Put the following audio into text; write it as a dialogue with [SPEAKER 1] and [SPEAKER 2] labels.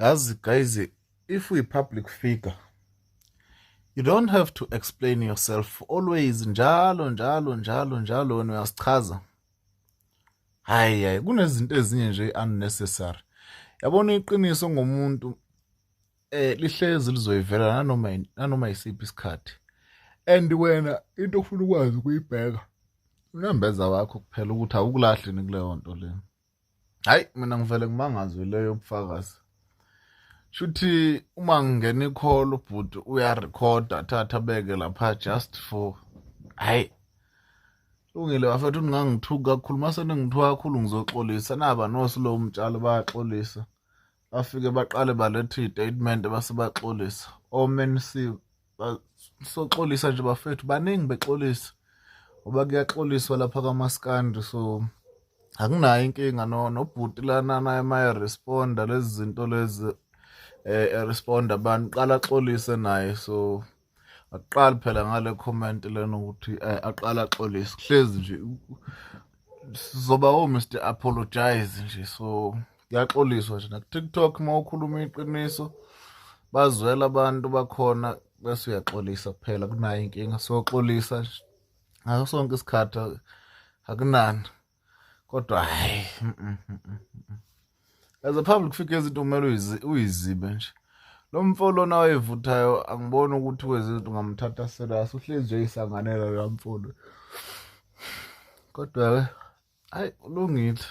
[SPEAKER 1] Yazi guys, if we public figure, you don't have to explain yourself always, njalo njalo njalo njalo wena uyasichaza. Hayi hayi, kunezinto ezinye nje unnecessary. Yabona, iqiniso ngomuntu lihlezi lizoyivela nanoma yisiphi isikhathi. And wena into ofuna ukwazi ukuyibheka unembeza wakho kuphela ukuthi awukulahli kuleyo nto leyo. Hayi, mina ngivele ngimangazwe leyo bufakazi. Shuthi uma ngingena i-call, ubhuti uyarekhoda, athatha abeke lapha just for, hayi, lungile bafethu, ningangithuki kakhulu. Mase ningithuka kakhulu ngizoxolisa. Naba noSlow Mtshalo bayaxolisa, bafike baqale balethe i-statement base baxolisa. Omen C soxolisa nje bafethu, baningi bexolisa ngoba kuyaxoliswa lapha kaMaskandi, so akunayo inkinga. No nobhuti lana naye maye responda lezi zinto lezi, responda abantu, qala axolise naye. So aqali phela ngale comment lena ukuthi aqala axolise. Kuhlezi nje sizoba o Mr Apologize nje, so kuyaxoliswa nje. Na TikTok uma ukhuluma iqiniso bazwela abantu bakhona bese uyaxolisa kuphela, kunayo inkinga. Soxolisa nje ngaso sonke isikhathi, akunani, kodwa hayi, as a public figure izinto kumele uyizibe nje. Lo mfo lona wayevuthayo, angiboni ukuthi kwezinto ungamthatha serious, uhlezi nje isanganela lo mfo lo. Kodwa ke hayi, ulungile.